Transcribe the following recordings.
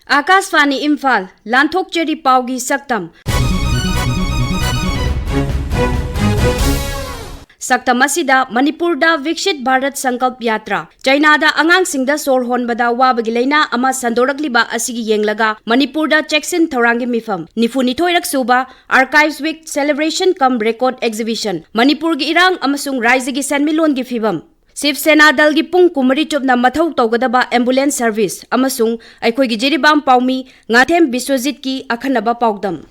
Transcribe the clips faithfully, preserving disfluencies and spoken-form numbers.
ꯑꯥꯀꯥꯁꯕꯥꯅꯤ ꯏꯝꯐꯥꯜ, ꯂꯥꯟꯊꯣꯛꯆꯔꯤ ꯄꯥꯎꯒꯤ ꯁꯛꯇꯝ꯫ ꯁꯛꯇꯝ ꯑꯁꯤꯗ ꯃꯅꯤꯄꯨꯔꯗ ꯚꯤꯛꯁꯤꯠ ꯚꯥꯔꯠ ꯁꯪꯀꯜꯞ ꯌꯥꯇ꯭ꯔꯥ, ꯆꯩꯅꯥꯗ ꯑꯉꯥꯡꯁꯤꯡꯗ ꯁꯣꯔ ꯍꯣꯟꯕꯗ ꯋꯥꯕꯒꯤ ꯂꯥꯏꯅꯥ ꯑꯃ ꯁꯟꯗꯣꯔꯛꯂꯤꯕ ꯑꯁꯤꯒꯤ ꯌꯦꯡꯂꯒ ꯃꯅꯤꯄꯨꯔꯗ ꯆꯦꯛꯁꯤꯟ ꯊꯧꯔꯥꯡꯒꯤ ꯃꯤꯐꯝ, ꯅꯤꯐꯨꯅꯤꯊꯣꯏꯔꯛ ꯁꯨꯕ Archives Week Celebration cum Record Exhibition, ꯃꯅꯤꯄꯨꯔꯒꯤ ꯏꯔꯥꯡ ꯑꯃꯁꯨꯡ ꯔꯥꯏꯖꯒꯤ ꯁꯦꯟꯃꯤꯠꯂꯣꯟꯒꯤ ꯐꯤꯕꯝ, ꯁꯤꯕ ꯁꯦꯅꯥ ꯗꯜꯒꯤ ꯄꯨꯡ ꯀꯨꯟꯃꯔꯤ ꯆꯨꯞꯅ ꯃꯊꯧ ꯇꯧꯒꯗꯕ ambulance service ꯑꯃꯁꯨꯡ ꯑꯩꯈꯣꯏꯒꯤ ꯖꯤꯔꯤꯕꯥꯝ ꯄꯥꯎꯃꯤ ꯉꯥꯊꯦꯝ ꯕꯤꯁ꯭ꯋꯖꯤꯠꯀꯤ ꯑꯈꯟꯅꯕ ꯄꯥꯎꯗꯝ꯫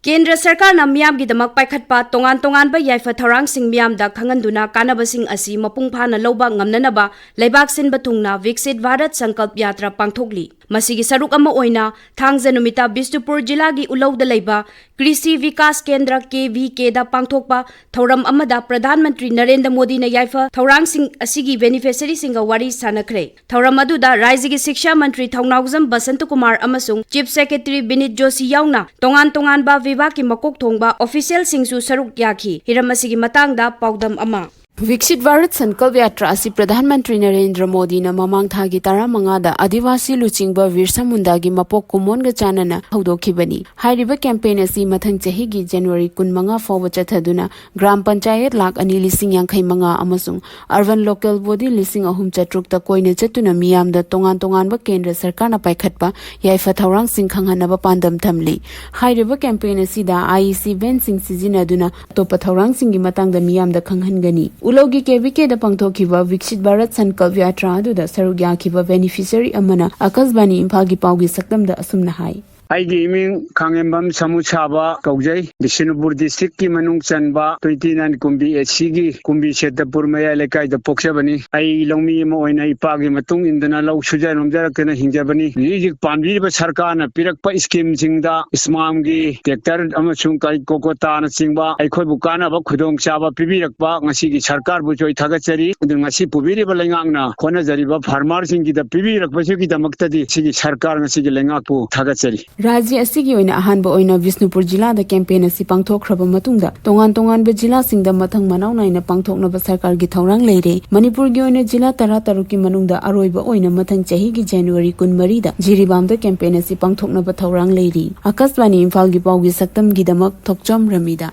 ꯀꯦꯟꯗ꯭ꯔ ꯁꯔꯀꯥꯔꯅ ꯃꯤꯌꯥꯝꯒꯤꯗꯃꯛ ꯄꯥꯏꯈꯠꯄ ꯇꯣꯉꯥꯟ ꯇꯣꯉꯥꯟꯕ ꯌꯥꯏꯐ ꯊꯧꯔꯥꯡꯁꯤꯡ ꯃꯤꯌꯥꯝꯗ ꯈꯪꯍꯟꯗꯨꯅ ꯀꯥꯟꯅꯕꯁꯤꯡ ꯑꯁꯤ ꯃꯄꯨꯡ ꯐꯥꯅ ꯂꯧꯕ ꯉꯝꯅꯅꯕ ꯂꯩꯕꯥꯛ ꯁꯤꯟꯕ ꯊꯨꯡꯅ ꯚꯤꯛꯁꯤꯠ ꯚꯥꯔꯠ ꯁꯪꯀꯜꯞ ꯌꯥꯇ꯭ꯔꯥ ꯄꯥꯡꯊꯣꯛꯂꯤ꯫ ꯃꯁꯤꯒꯤ ꯁꯔꯨꯛ ꯑꯃ ꯑꯣꯏꯅ ꯊꯥꯡꯖ ꯅꯨꯃꯤꯠꯇ ꯕꯤꯁꯅꯨꯄꯨꯔ ꯖꯤꯂꯥꯒꯤ ꯎꯂꯧꯗ ꯂꯩꯕ ꯀ꯭ꯔꯤꯁꯤ ꯚꯤꯀꯥꯁ ꯀꯦꯟꯗ꯭ꯔ, ꯀꯦ ꯚꯤ ꯀꯦꯗ ꯄꯥꯡꯊꯣꯛꯄ ꯊꯧꯔꯝ ꯑꯃꯗ ꯄ꯭ꯔꯙꯥꯟ ꯃꯟꯇ꯭ꯔꯤ ꯅꯔꯦꯟꯗ꯭ꯔ ꯃꯣꯗꯤꯅ ꯌꯥꯏꯐ ꯊꯧꯔꯥꯡꯁꯤꯡ ꯑꯁꯤꯒꯤ ꯕꯦꯅꯤꯐꯤꯁꯔꯤꯁꯤꯡꯒ ꯋꯥꯔꯤ ꯁꯥꯅꯈ꯭ꯔꯦ꯫ ꯊꯧꯔꯝ ꯑꯗꯨꯗ ꯔꯥꯏꯖꯒꯤ ꯁꯤꯛꯁꯥ ꯃꯟꯇ꯭ꯔꯤ ꯊꯧꯅꯥꯎꯖꯝ ꯕꯁꯟꯇꯀꯨꯃꯥꯔ ꯑꯃꯁꯨꯡ ꯆꯤꯐ ꯁꯦꯀ꯭ꯔꯦꯇꯔꯤ ꯕꯤꯅꯤꯠ ꯖꯣꯁꯤ ꯌꯥꯎꯅ ꯇꯣꯉꯥꯟ ꯇꯣꯉꯥꯟꯕ ꯚꯤꯚꯥꯒꯀꯤ ꯃꯀꯣꯛ ꯊꯣꯡꯕ ꯑꯣꯐꯤꯁꯤꯌꯦꯜꯁꯤꯡꯁꯨ ꯁꯔꯨꯛ ꯌꯥꯈꯤ꯫ ꯍꯤꯔꯝ ꯑꯁꯤꯒꯤ ꯃꯇꯥꯡꯗ ꯄꯥꯎꯗꯝ ꯑꯃ꯫ ꯚꯤꯛꯁꯤꯠ ꯚꯥꯔꯠ ꯁꯟꯀꯜꯞ ꯌꯥꯇ꯭ꯔꯥ ꯑꯁꯤ ꯄ꯭ꯔꯙꯥꯟ ꯃꯟꯇ꯭ꯔꯤ ꯅꯔꯦꯟꯗ꯭ꯔ ꯃꯣꯗꯤꯅ ꯃꯃꯥꯡ ꯊꯥꯒꯤ ꯇꯔꯥꯃꯉꯥꯗ ꯑꯥꯗꯤꯋꯥꯁꯤ ꯂꯨꯆꯤꯡꯕ ꯕꯤꯔꯁꯥ ꯃꯨꯟꯗꯥꯒꯤ ꯃꯄꯣꯛ ꯀꯨꯝꯑꯣꯟꯒ ꯆꯥꯟꯅꯅ ꯍꯧꯗꯣꯛꯈꯤꯕꯅꯤ꯫ ꯍꯥꯏꯔꯤꯕ ꯀꯦꯝꯄꯦꯟ ꯑꯁꯤ ꯃꯊꯪ ꯆꯍꯤꯒꯤ ꯖꯅꯋꯥꯔꯤ ꯀꯨꯟꯃꯉꯥ ꯐꯥꯎꯕ ꯆꯠꯊꯗꯨꯅ ꯒ꯭ꯔꯥꯝ ꯄꯟꯆꯥꯌꯠ ꯂꯥꯈ ꯑꯅꯤ ꯂꯤꯁꯤꯡ ꯌꯥꯡꯈꯩ ꯃꯉꯥ ꯑꯃꯁꯨꯡ urban local body ꯂꯤꯁꯤꯡ ꯑꯍꯨꯝ ꯆꯥꯇ꯭ꯔꯨꯛꯇ ꯀꯣꯏꯅ ꯆꯠꯇꯨꯅ ꯃꯤꯌꯥꯝꯗ ꯇꯣꯉꯥꯟ ꯇꯣꯉꯥꯟꯕ ꯀꯦꯟꯗ꯭ꯔ ꯁꯔꯀꯥꯔꯅ ꯄꯥꯏꯈꯠꯄ ꯌꯥꯏꯐ ꯊꯧꯔꯥꯡꯁꯤꯡ ꯈꯪꯍꯟꯅꯕ ꯄꯥꯟꯗꯝ ꯊꯝꯂꯤ꯫ ꯍꯥꯏꯔꯤꯕ ꯀꯦꯝꯄꯦꯟ ꯑꯁꯤꯗ IEC vanꯁꯤꯡ ꯁꯤꯖꯤꯟꯅꯗꯨꯅ ꯑꯇꯣꯞꯄ ꯊꯧꯔꯥꯡꯁꯤꯡꯒꯤ ꯃꯇꯥꯡꯗ ꯃꯤꯌꯥꯝꯗ ꯈꯪꯍꯟꯒꯅꯤ꯫ ꯎꯂꯧꯒꯤ ꯀꯦ ꯚꯤ ꯀꯦꯗ ꯄꯥꯡꯊꯣꯛꯈꯤꯕ ꯚꯤꯛꯁꯤꯠ ꯚꯥꯔꯠ ꯁꯟꯀꯜꯞ ꯌꯥꯇ꯭ꯔꯥ ꯑꯗꯨꯗ ꯁꯔꯨꯛ ꯌꯥꯈꯤꯕ ꯕꯦꯅꯤꯐꯤꯁꯔꯤ ꯑꯃꯅ ꯑꯀꯥꯁꯕꯥꯅꯤ ꯏꯝꯐꯥꯜꯒꯤ ꯄꯥꯎꯒꯤ ꯁꯛꯇꯝꯗ ꯑꯁꯨꯝꯅ ꯍꯥꯏ꯫ ꯑꯩꯒꯤ ꯏꯃꯤꯡ ꯈꯥꯉꯦꯝꯕꯝ ꯁꯥꯃꯨ ꯁꯥꯕ ꯀꯧꯖꯩ꯫ ꯕꯤꯁꯅꯨꯄꯨꯔ ꯗꯤꯁꯇ꯭ꯔꯤꯛꯀꯤ ꯃꯅꯨꯡ ꯆꯟꯕ twenty nine ꯀꯨꯝꯕꯤ AC ꯒꯤ ꯀꯨꯝꯕꯤ ꯁꯦꯇꯄꯨꯔ ꯃꯌꯥꯏ ꯂꯩꯀꯥꯏꯗ ꯄꯣꯛꯆꯕꯅꯤ꯫ ꯑꯩ ꯂꯧꯃꯤ ꯑꯃ ꯑꯣꯏꯅ ꯏꯄꯥꯒꯤ ꯃꯇꯨꯡ ꯏꯟꯗꯨꯅ ꯂꯧ ꯁꯨꯖ ꯅꯣꯝꯖꯔꯛꯇꯨꯅ ꯍꯤꯡꯖꯕꯅꯤ꯫ ꯍꯧꯖꯤꯛ ꯍꯧꯖꯤꯛ ꯄꯥꯟꯕꯤꯔꯤꯕ ꯁꯔꯀꯥꯔꯅ ꯄꯤꯔꯛꯄ ꯁ꯭ꯀꯤꯝꯁꯤꯡꯗ ꯏꯁꯃꯥꯝꯒꯤ ꯇ꯭ꯔꯦꯛꯇꯔ ꯑꯃꯁꯨꯡ ꯀꯔꯤ ꯀꯣꯀꯣꯇꯥꯅꯆꯤꯡꯕ ꯑꯩꯈꯣꯏꯕꯨ ꯀꯥꯟꯅꯕ ꯈꯨꯗꯣꯡꯆꯥꯕ ꯄꯤꯕꯤꯔꯛꯄ ꯉꯁꯤꯒꯤ ꯁꯔꯀꯥꯔꯕꯨꯁꯨ ꯑꯩ ꯊꯥꯒꯠꯆꯔꯤ꯫ ꯑꯗꯨ ꯉꯁꯤ ꯄꯨꯕꯤꯔꯤꯕ ꯂꯩꯉꯥꯛꯅ ꯍꯣꯠꯅꯖꯔꯤꯕ ꯐꯥꯔꯃꯔꯁꯤꯡꯒꯤꯗ ꯄꯤꯕꯤꯔꯛꯄꯁꯤꯒꯤꯗꯃꯛꯇꯗꯤ ꯁꯤꯒꯤ ꯁꯔꯀꯥꯔ ꯉꯁꯤꯒꯤ ꯂꯩꯉꯥꯛꯄꯨ ꯊꯥꯒꯠꯆꯔꯤ꯫ ꯔꯥꯖ꯭ꯌ ꯑꯁꯤꯒꯤ ꯑꯣꯏꯅ ꯑꯍꯥꯟꯕ ꯑꯣꯏꯅ ꯕꯤꯁꯅꯨꯄꯨꯔ ꯖꯤꯂꯥꯗ campaign ꯑꯁꯤ ꯄꯥꯡꯊꯣꯛꯈ꯭ꯔꯕ ꯃꯇꯨꯡꯗ, ꯇꯣꯉꯥꯟ ꯇꯣꯉꯥꯟꯕ ꯖꯤꯂꯥꯁꯤꯡꯗ ꯃꯊꯪ ꯃꯅꯥꯎ ꯅꯥꯏꯅ ꯄꯥꯡꯊꯣꯛꯅꯕ ꯁꯔꯀꯥꯔꯒꯤ ꯊꯧꯔꯥꯡ ꯂꯩꯔꯦ꯫ ꯃꯅꯤꯄꯨꯔꯒꯤ ꯑꯣꯏꯅ ꯖꯤꯂꯥ ꯇꯔꯥꯇꯔꯨꯛꯀꯤ ꯃꯅꯨꯡꯗ ꯑꯔꯣꯏꯕ ꯑꯣꯏꯅ ꯃꯊꯪ ꯆꯍꯤꯒꯤ January ꯀꯨꯟꯃꯔꯤꯗ ꯖꯤꯔꯤꯕꯥꯝꯗ campaign ꯑꯁꯤ ꯄꯥꯡꯊꯣꯛꯅꯕ ꯊꯧꯔꯥꯡ ꯂꯩꯔꯤ꯫ ꯑꯀꯥꯁꯕꯥꯅꯤ ꯏꯝꯐꯥꯜꯒꯤ ꯄꯥꯎꯒꯤ ꯁꯛꯇꯝꯒꯤꯗꯃꯛ ꯊꯣꯛꯆꯣꯝ ꯔꯃꯤꯗ꯫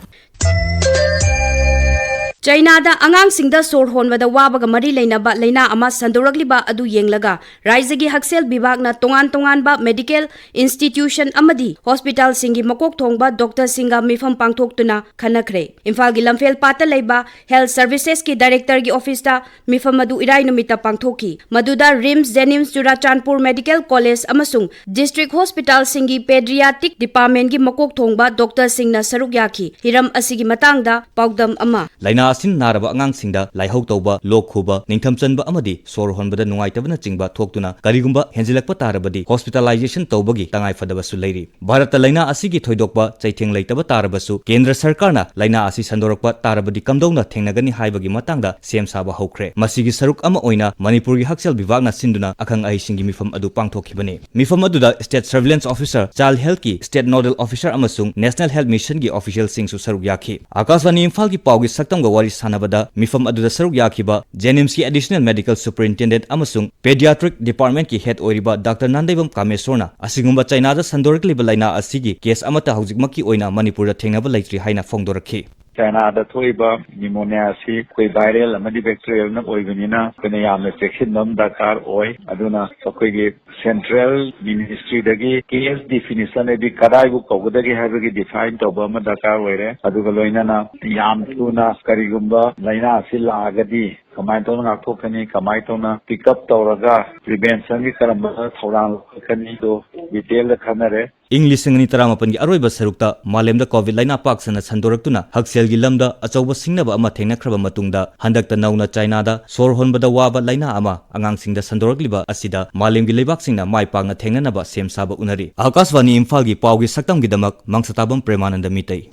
ꯆꯥꯏꯅꯥꯗ ꯑꯉꯥꯡꯁꯤꯡꯗ ꯁꯣꯔ ꯍꯣꯟꯕꯗ ꯋꯥꯕꯒ ꯃꯔꯤ ꯂꯩꯅꯕ ꯂꯩꯅꯥ ꯑꯃ ꯁꯟꯗꯣꯔꯛꯂꯤꯕ ꯑꯗꯨ ꯌꯦꯡꯂꯒ, ꯔꯥꯏꯖ꯭ꯌꯒꯤ ꯍꯛꯁꯦꯜ ꯕꯤꯚꯥꯒꯅ ꯇꯣꯉꯥꯟ ꯇꯣꯉꯥꯟꯕ medical institution ꯑꯃꯗꯤ hospitalꯁꯤꯡꯒꯤ ꯃꯀꯣꯛ ꯊꯣꯡꯕ doctorꯁꯤꯡꯒ ꯃꯤꯐꯝ ꯄꯥꯡꯊꯣꯛꯇꯨꯅ ꯈꯟꯅꯈ꯭ꯔꯦ꯫ ꯏꯝꯐꯥꯜꯒꯤ ꯂꯝꯐꯦꯜ ꯄꯥꯠꯇ ꯂꯩꯕ Health Servicesꯀꯤ directorꯒꯤ officeꯇ ꯃꯤꯐꯝ ꯑꯗꯨ ꯏꯔꯥꯏ ꯅꯨꯃꯤꯠꯇ ꯄꯥꯡꯊꯣꯛꯈꯤ꯫ ꯃꯗꯨꯗ RIMS, JNIMS, Churachandpur Medical College ꯑꯃꯁꯨꯡ district hospitalꯁꯤꯡꯒꯤ pediatric departmentꯀꯤ ꯃꯀꯣꯛ ꯊꯣꯡꯕ doctorꯁꯤꯡꯅ ꯁꯔꯨꯛ ꯌꯥꯈꯤ꯫ ꯍꯤꯔꯝ ꯑꯁꯤꯒꯤ ꯃꯇꯥꯡꯗ ꯄꯥꯎꯗꯝ ꯑꯃ꯫ ꯂꯥꯏꯅꯥ ꯑꯁꯤꯅ ꯅꯥꯔꯕ ꯑꯉꯥꯡꯁꯤꯡꯗ ꯂꯥꯏꯍꯧ ꯇꯧꯕ, ꯂꯣꯛ ꯈꯨꯕ, ꯅꯤꯡꯊꯝ ꯆꯟꯕ ꯑꯃꯗꯤ ꯁꯣꯔ ꯍꯣꯟꯕꯗ ꯅꯨꯡꯉꯥꯏꯇꯕꯅꯆꯤꯡꯕ ꯊꯣꯛꯇꯨꯅ ꯀꯔꯤꯒꯨꯝꯕ ꯍꯦꯟꯖꯤꯜꯂꯛꯄ ꯇꯥꯔꯕꯗꯤ hospitalization ꯇꯧꯕꯒꯤ ꯇꯉꯥꯏꯐꯗꯕꯁꯨ ꯂꯩꯔꯤ꯫ ꯚꯥꯔꯠꯇ ꯂꯥꯏꯅꯥ ꯑꯁꯤꯒꯤ ꯊꯣꯏꯗꯣꯛꯄ ꯆꯩꯊꯦꯡ ꯂꯩꯇꯕ ꯇꯥꯔꯕꯁꯨ, ꯀꯦꯟꯗ꯭ꯔ ꯁꯔꯀꯥꯔꯅ ꯂꯥꯏꯅꯥ ꯑꯁꯤ ꯁꯟꯗꯣꯔꯛꯄ ꯇꯥꯔꯕꯗꯤ ꯀꯝꯗꯧꯅ ꯊꯦꯡꯅꯒꯅꯤ ꯍꯥꯏꯕꯒꯤ ꯃꯇꯥꯡꯗ ꯁꯦꯝ ꯁꯥꯕ ꯍꯧꯈ꯭ꯔꯦ꯫ ꯃꯁꯤꯒꯤ ꯁꯔꯨꯛ ꯑꯃ ꯑꯣꯏꯅ ꯃꯅꯤꯄꯨꯔꯒꯤ ꯍꯛꯁꯦꯜ ꯕꯤꯚꯥꯒꯅ ꯁꯤꯟꯗꯨꯅ ꯑꯈꯪ ꯑꯍꯩꯁꯤꯡꯒꯤ ꯃꯤꯐꯝ ꯑꯗꯨ ꯄꯥꯡꯊꯣꯛꯈꯤꯕꯅꯤ꯫ ꯃꯤꯐꯝ ꯑꯗꯨꯗ State Surveillance Officer, Child Healthꯀꯤ State Nodal Officer ꯑꯃꯁꯨꯡ National Health Missionꯒꯤ officialꯁꯤꯡꯁꯨ ꯁꯔꯨꯛ ꯌꯥꯈꯤ꯫ ꯑꯀꯥꯁꯕꯥꯅꯤ ꯏꯝꯐꯥꯜꯒꯤ ꯄꯥꯎꯒꯤ ꯁꯛꯇꯝꯒ ꯋꯥꯔꯤ ꯁꯥꯟꯅꯕꯗ ꯃꯤꯐꯝ ꯑꯗꯨꯗ ꯁꯔꯨꯛ ꯌꯥꯈꯤꯕ JNIMSꯀꯤ Additional Medical Superintendent ꯑꯃꯁꯨꯡ Pediatric Departmentꯀꯤ head ꯑꯣꯏꯔꯤꯕ Doctor ꯅꯥꯟꯗꯩꯕꯝ ꯀꯥꯃꯦꯁꯣꯔꯅ ꯑꯁꯤꯒꯨꯝꯕ ꯆꯥꯏꯅꯥꯗ ꯁꯟꯗꯣꯔꯛꯂꯤꯕ ꯂꯥꯏꯅꯥ ꯑꯁꯤꯒꯤ case ꯑꯃꯠꯇ ꯍꯧꯖꯤꯛꯃꯛꯀꯤ ꯑꯣꯏꯅ ꯃꯅꯤꯄꯨꯔꯗ ꯊꯦꯡꯅꯕ ꯂꯩꯇ꯭ꯔꯤ ꯍꯥꯏꯅ ꯐꯣꯡꯗꯣꯔꯛꯈꯤ꯫ ꯆꯥꯏꯅꯥꯗ ꯊꯣꯛꯏꯕ pneumonia ꯑꯁꯤ ꯑꯩꯈꯣꯏ viral ꯑꯃꯗꯤ bacterialꯅ ꯑꯣꯏꯕꯅꯤꯅ ꯑꯩꯈꯣꯏꯅ ꯌꯥꯝꯅ ꯆꯦꯛꯁꯤꯟꯕ ꯑꯃ ꯗꯔꯀꯥꯔ ꯑꯣꯏ꯫ ꯑꯗꯨꯅ ꯑꯩꯈꯣꯏꯒꯤ central ministryꯗꯒꯤ case definition ꯍꯥꯏꯗꯤ ꯀꯗꯥꯏꯕꯨ ꯀꯧꯒꯗꯒꯦ ꯍꯥꯏꯕꯒꯤ define ꯇꯧꯕ ꯑꯃ ꯗꯔꯀꯥꯔ ꯑꯣꯏꯔꯦ꯫ ꯑꯗꯨꯒ ꯂꯣꯏꯅꯅ ꯌꯥꯝ ꯊꯨꯅ ꯀꯔꯤꯒꯨꯝꯕ ꯂꯥꯏꯅꯥ ꯑꯁꯤ ꯂꯥꯛꯑꯒꯗꯤ ꯀꯃꯥꯏꯅ ꯇꯧꯅ ꯉꯥꯛꯊꯣꯛꯀꯅꯤ, ꯀꯃꯥꯏꯅ ꯇꯧꯅ pick up ꯇꯧꯔꯒ preventionꯒꯤ ꯀꯔꯝꯕ ꯊꯧꯔꯥꯡ ꯂꯧꯈꯠꯀꯅꯤꯗꯣ detailꯗ ꯈꯟꯅꯔꯦ꯫ ꯏꯪ ꯂꯤꯁꯤꯡ ꯑꯅꯤ ꯇꯔꯥꯃꯥꯄꯟꯒꯤ ꯑꯔꯣꯏꯕ ꯁꯔꯨꯛꯇ ꯃꯥꯂꯦꯝꯗ COVID ꯂꯥꯏꯅꯥ ꯄꯥꯛ ꯁꯟꯅ ꯁꯟꯗꯣꯔꯛꯇꯨꯅ ꯍꯛꯁꯦꯜꯒꯤ ꯂꯝꯗ ꯑꯆꯧꯕ ꯁꯤꯡꯅꯕ ꯑꯃ ꯊꯦꯡꯅꯈ꯭ꯔꯕ ꯃꯇꯨꯡꯗ, ꯍꯟꯗꯛꯇ ꯅꯧꯅ ꯆꯥꯏꯅꯥꯗ ꯁꯣꯔ ꯍꯣꯟꯕꯗ ꯋꯥꯕ ꯂꯥꯏꯅꯥ ꯑꯃ ꯑꯉꯥꯡꯁꯤꯡꯗ ꯁꯟꯗꯣꯔꯛꯂꯤꯕ ꯑꯁꯤꯗ ꯃꯥꯂꯦꯝꯒꯤ ꯂꯩꯕꯥꯛꯁꯤꯡꯅ ꯃꯥꯏ ꯄꯥꯛꯅ ꯊꯦꯡꯅꯅꯕ ꯁꯦꯝ ꯁꯥꯕ ꯎꯅꯔꯤ꯫ ꯑꯀꯥꯁꯕꯥꯅꯤ ꯏꯝꯐꯥꯜꯒꯤ ꯄꯥꯎꯒꯤ ꯁꯛꯇꯝꯒꯤꯗꯃꯛ ꯃꯪꯁꯇꯥꯕꯝ ꯄ꯭ꯔꯦꯃꯥꯅꯟꯗ ꯃꯤꯇꯩ꯫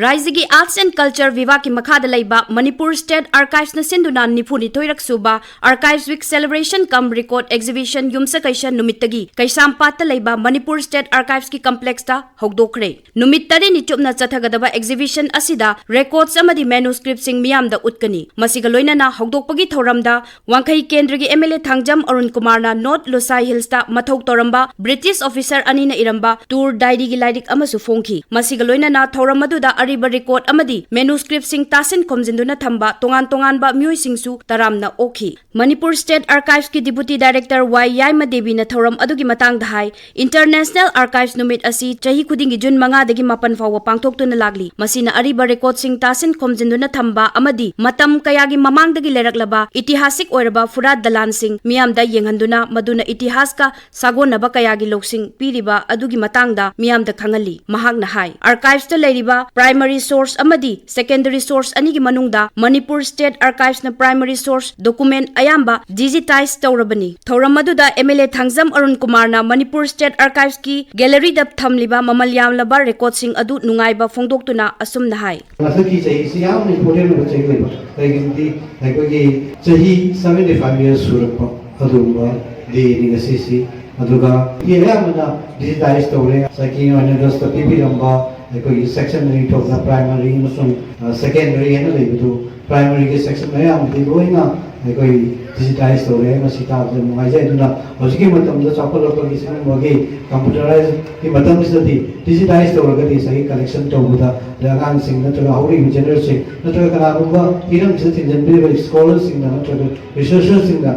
ꯔꯥꯏꯖꯒꯤ Arts and Culture ꯚꯤꯚꯥꯒꯀꯤ ꯃꯈꯥꯗ ꯂꯩꯕ ꯃꯅꯤꯄꯨꯔ State Archivesꯅ ꯁꯤꯟꯗꯨꯅ ꯅꯤꯐꯨꯅꯤꯊꯣꯏꯔꯛ ꯁꯨꯕ Archives Week Celebration cum Record Exhibition ꯌꯨꯝꯁꯀꯩꯁ ꯅꯨꯃꯤꯠꯇꯒꯤ ꯀꯩꯁꯥꯝꯄꯥꯠꯇ ꯂꯩꯕ ꯃꯅꯤꯄꯨꯔ State Archivesꯀꯤ complexꯇ ꯍꯧꯗꯣꯛꯈ꯭ꯔꯦ꯫ ꯅꯨꯃꯤꯠ ꯇꯔꯦꯠꯅꯤ ꯆꯨꯞꯅ ꯆꯠꯊꯒꯗꯕ exhibition ꯑꯁꯤꯗ records ꯑꯃꯗꯤ manuscriptꯁꯤꯡ ꯃꯤꯌꯥꯝꯗ ꯎꯠꯀꯅꯤ꯫ ꯃꯁꯤꯒ ꯂꯣꯏꯅꯅ ꯍꯧꯗꯣꯛꯄꯒꯤ ꯊꯧꯔꯝꯗ ꯋꯥꯡꯈꯩ ꯀꯦꯟꯗ꯭ꯔꯒꯤ MLA ꯊꯥꯡꯖꯝ ꯑꯔꯨꯟ ꯀꯨꯃꯥꯔꯅ North ꯂꯨꯁꯥꯏ Hillsꯇ ꯃꯊꯧ ꯇꯧꯔꯝꯕ British officer ꯑꯅꯤꯅ ꯏꯔꯝꯕ tour diaryꯒꯤ ꯂꯥꯏꯔꯤꯛ ꯑꯃꯁꯨ ꯐꯣꯡꯈꯤ꯫ ꯃꯁꯤꯒ ꯂꯣꯏꯅꯅ ꯊꯧꯔꯝ ꯑꯗꯨꯗ ꯑꯔꯤꯕ record ꯑꯃꯗꯤ manuscriptꯁꯤꯡ ꯇꯥꯁꯤꯟ ꯈꯣꯝꯖꯤꯟꯗꯨꯅ ꯊꯝꯕ ꯇꯣꯉꯥꯟ ꯇꯣꯉꯥꯟꯕ ꯃꯤꯑꯣꯏꯁꯤꯡꯁꯨ ꯇꯔꯥꯝꯅ ꯑꯣꯛꯈꯤ꯫ ꯃꯅꯤꯄꯨꯔ State Archivesꯀꯤ Deputy Director ꯋꯥꯏ ꯌꯥꯏꯃ ꯗꯦꯕꯤꯅ ꯊꯧꯔꯝ ꯑꯗꯨꯒꯤ ꯃꯇꯥꯡꯗ ꯍꯥꯏ, International Archives ꯅꯨꯃꯤꯠ ꯑꯁꯤ ꯆꯍꯤ ꯈꯨꯗꯤꯡꯒꯤ ꯖꯨꯟ ꯃꯉꯥꯗꯒꯤ ꯃꯥꯄꯟ ꯐꯥꯎꯕ ꯄꯥꯡꯊꯣꯛꯇꯨꯅ ꯂꯥꯛꯂꯤ꯫ ꯃꯁꯤꯅ ꯑꯔꯤꯕ recordꯁꯤꯡ ꯇꯥꯁꯤꯟ ꯈꯣꯝꯖꯤꯟꯗꯨꯅ ꯊꯝꯕ ꯑꯃꯗꯤ ꯃꯇꯝ ꯀꯌꯥꯒꯤ ꯃꯃꯥꯡꯗꯒꯤ ꯂꯩꯔꯛꯂꯕ ꯏꯇꯤꯍꯥꯁꯤꯛ ꯑꯣꯏꯔꯕ ꯐꯨꯔꯥꯠ ꯗꯂꯥꯟꯁꯤꯡ ꯃꯤꯌꯥꯝꯗ ꯌꯦꯡꯍꯟꯗꯨꯅ ꯃꯗꯨꯅ ꯏꯇꯤꯍꯥꯁꯀ ꯁꯥꯒꯣꯟꯅꯕ ꯀꯌꯥꯒꯤ ꯂꯧꯁꯤꯡ ꯄꯤꯔꯤꯕ ꯑꯗꯨꯒꯤ ꯃꯇꯥꯡꯗ ꯃꯤꯌꯥꯝꯗ ꯈꯪꯍꯜꯂꯤ꯫ ꯃꯍꯥꯛꯅ ꯍꯥꯏ, Archivesꯇ ꯂꯩꯔꯤꯕ primary source ꯑꯃꯗꯤ secondary source ꯑꯅꯤꯒꯤ ꯃꯅꯨꯡꯗ Manipur State Archivesꯅ primary source document ꯑꯌꯥꯝꯕ digitize ꯇꯧꯔꯕꯅꯤ꯫ ꯊꯧꯔꯝ ꯑꯗꯨꯗ MLA ꯊꯥꯡꯖꯝ ꯑꯔꯨꯟ ꯀꯨꯃꯥꯔꯅ ꯃꯅꯤꯄꯨꯔ State Archivesꯀꯤ galleryꯗ ꯊꯝꯂꯤꯕ ꯃꯃꯜ ꯌꯥꯝꯂꯕ recordꯁꯤꯡ ꯑꯗꯨ ꯅꯨꯡꯉꯥꯏꯕ ꯐꯣꯡꯗꯣꯛꯇꯨꯅ ꯑꯁꯨꯝꯅ ꯍꯥꯏ꯫ ꯍꯟꯗꯛꯀꯤ ꯆꯍꯤꯁꯤ ꯌꯥꯝꯅ important ꯑꯣꯏꯕ ꯆꯍꯤ ꯑꯣꯏꯕ, ꯀꯩꯒꯤꯅꯣꯗꯤ ꯑꯩꯈꯣꯏꯒꯤ ꯆꯍꯤ seventy five years ꯁꯨꯔꯛꯄ ꯑꯗꯨꯒꯨꯝꯕ dayꯅꯤ ꯉꯁꯤꯁꯤ꯫ ꯑꯗꯨꯒ ꯐꯤ ꯑꯌꯥꯝꯕꯅ digitize ꯇꯧꯔꯦ꯫ ꯉꯁꯥꯏꯒꯤ ꯑꯣꯏꯅ ꯗꯁꯇ ꯄꯤꯕꯤꯔꯝꯕ ꯑꯩꯈꯣꯏꯒꯤ section ꯑꯅꯤ ꯊꯣꯛꯅ primary ꯑꯃꯁꯨꯡ, ꯑ, secondary ꯍꯥꯏꯅ ꯂꯩꯕꯗꯨ, primaryꯒꯤ section ꯑꯌꯥꯝꯕꯗꯤ ꯂꯣꯏꯅ ꯑꯩꯈꯣꯏ digitize ꯇꯧꯔꯦ꯫ ꯃꯁꯤ ꯇꯥꯕꯗ ꯅꯨꯡꯉꯥꯏꯖꯩ꯫ ꯑꯗꯨꯅ ꯍꯧꯖꯤꯛꯀꯤ ꯃꯇꯝꯗ ꯆꯥꯎꯈꯠꯂꯛꯄꯒꯤ ꯁꯤꯒꯨꯝꯕꯒꯤ computerizedꯀꯤ ꯃꯇꯝꯁꯤꯗꯗꯤ digitize ꯇꯧꯔꯒꯗꯤ ꯉꯁꯥꯏꯒꯤ collection ꯇꯧꯕꯗ, ꯑꯗꯩ ꯑꯉꯥꯡꯁꯤꯡ ꯅꯠꯇ꯭ꯔꯒ ꯍꯧꯔꯛꯏꯕ generationꯁꯤꯡ ꯅꯠꯇ꯭ꯔꯒ ꯀꯅꯥꯒꯨꯝꯕ ꯍꯤꯔꯝꯁꯤꯗ ꯊꯤꯟꯖꯤꯟꯕꯤꯔꯤꯕ scholarꯁꯤꯡꯅ ꯅꯠꯇ꯭ꯔꯒ researcherꯁꯤꯡꯅ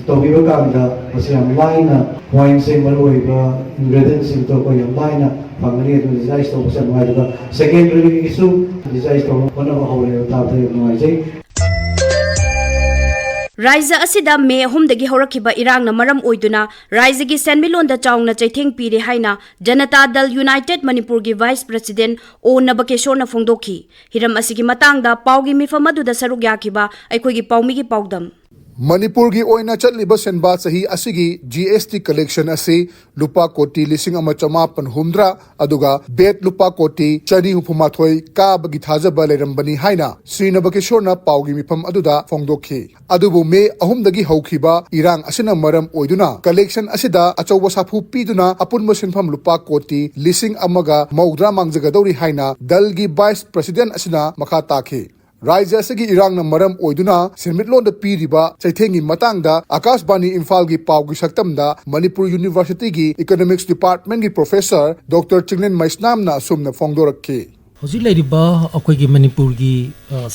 ꯇꯧꯕꯤꯕ ꯀꯥꯟꯗ ꯃꯁꯤ ꯌꯥꯝ ꯂꯥꯏꯅ pointꯁꯦ, ꯃꯔꯨꯑꯣꯏꯕ ingredientꯁꯤꯡꯗꯣ ꯑꯩꯈꯣꯏ ꯌꯥꯝ ꯂꯥꯏꯅ ꯐꯪꯒꯅꯤ꯫ ꯑꯗꯨꯅ digitize ꯇꯧꯕꯁꯦ ꯌꯥꯝ ꯅꯨꯡꯉꯥꯏ꯫ ꯑꯗꯨꯒ secondaryꯒꯤꯁꯨ digitize ꯇꯧꯅꯕ ꯍꯣꯠꯅꯕ ꯍꯧꯔꯦ ꯍꯥꯏꯕ ꯇꯥꯕꯗ ꯌꯥꯝ ꯅꯨꯡꯉꯥꯏꯖꯩ꯫ ꯔꯥꯏꯖ꯭ꯌ ꯑꯁꯤꯗ ꯃꯦ ꯑꯍꯨꯝꯗꯒꯤ ꯍꯧꯔꯛꯈꯤꯕ ꯏꯔꯥꯡꯅ ꯃꯔꯝ ꯑꯣꯏꯗꯨꯅ ꯔꯥꯏꯖ꯭ꯌꯒꯤ ꯁꯦꯟꯃꯤꯠꯂꯣꯟꯗ ꯆꯥꯎꯅ ꯆꯩꯊꯦꯡ ꯄꯤꯔꯦ ꯍꯥꯏꯅ ꯖꯅꯇꯥ ꯗꯜ ꯌꯨꯅꯥꯏꯇꯦꯗ ꯃꯅꯤꯄꯨꯔꯒꯤ vice president ꯑꯣ ꯅꯕꯀꯦꯁꯣꯔꯅ ꯐꯣꯡꯗꯣꯛꯈꯤ꯫ ꯍꯤꯔꯝ ꯑꯁꯤꯒꯤ ꯃꯇꯥꯡꯗ ꯄꯥꯎꯒꯤ ꯃꯤꯐꯝ ꯑꯗꯨꯗ ꯁꯔꯨꯛ ꯌꯥꯈꯤꯕ ꯑꯩꯈꯣꯏꯒꯤ ꯄꯥꯎꯃꯤꯒꯤ ꯄꯥꯎꯗꯝ꯫ ꯃꯅꯤꯄꯨꯔꯒꯤ ꯑꯣꯏꯅ ꯆꯠꯂꯤꯕ ꯁꯦꯟꯕꯥ ꯆꯍꯤ ꯑꯁꯤꯒꯤ G S T collection ꯑꯁꯤ ꯂꯨꯄꯥ ꯀꯣꯇꯤ ꯂꯤꯁꯤꯡ ꯑꯃ ꯆꯃꯥꯄꯟ ꯍꯨꯝꯗ꯭ꯔꯥ, ꯑꯗꯨꯒ ꯕꯦꯠ ꯂꯨꯄꯥ ꯀꯣꯇꯤ ꯆꯅꯤ ꯍꯨꯝꯐꯨ ꯃꯥꯊꯣꯏ ꯀꯥꯕꯒꯤ ꯊꯥꯖꯕ ꯂꯩꯔꯝꯕꯅꯤ ꯍꯥꯏꯅ ꯁ꯭ꯔꯤ ꯅꯕꯀꯤꯁꯣꯔꯅ ꯄꯥꯎꯒꯤ ꯃꯤꯐꯝ ꯑꯗꯨꯗ ꯐꯣꯡꯗꯣꯛꯈꯤ꯫ ꯑꯗꯨꯕꯨ ꯃꯦ ꯑꯍꯨꯝꯗꯒꯤ ꯍꯧꯈꯤꯕ ꯏꯔꯥꯡ ꯑꯁꯤꯅ ꯃꯔꯝ ꯑꯣꯏꯗꯨꯅ collection ꯑꯁꯤꯗ ꯑꯆꯧꯕ ꯁꯥꯐꯨ ꯄꯤꯗꯨꯅ ꯑꯄꯨꯟꯕ ꯁꯦꯟꯐꯝ ꯂꯨꯄꯥ ꯀꯣꯇꯤ ꯂꯤꯁꯤꯡ ꯑꯃꯒ ꯃꯧꯗ꯭ꯔꯥ ꯃꯥꯡꯖꯒꯗꯧꯔꯤ ꯍꯥꯏꯅ ꯗꯜꯒꯤ vice president ꯑꯁꯤꯅ ꯃꯈꯥ ꯇꯥꯈꯤ꯫ ꯔꯥꯖ꯭ꯌ ꯑꯁꯤꯒꯤ ꯏꯔꯥꯡꯅ ꯃꯔꯝ ꯑꯣꯏꯗꯨꯅ ꯁꯦꯟꯃꯤꯠꯂꯣꯟꯗ ꯄꯤꯔꯤꯕ ꯆꯩꯊꯦꯡꯒꯤ ꯃꯇꯥꯡꯗ ꯑꯀꯥꯁꯕꯥꯅꯤ ꯏꯝꯐꯥꯜꯒꯤ ꯄꯥꯎꯒꯤ ꯁꯛꯇꯝꯗ Manipur Universityꯒꯤ Economics Departmentꯀꯤ professor Doctor Chinglen ꯃꯩꯁꯅꯥꯝꯅ ꯑꯁꯨꯝꯅ ꯐꯣꯡꯗꯣꯔꯛꯈꯤ꯫ ꯍꯧꯖꯤꯛ ꯂꯩꯔꯤꯕ ꯑꯩꯈꯣꯏꯒꯤ ꯃꯅꯤꯄꯨꯔꯒꯤ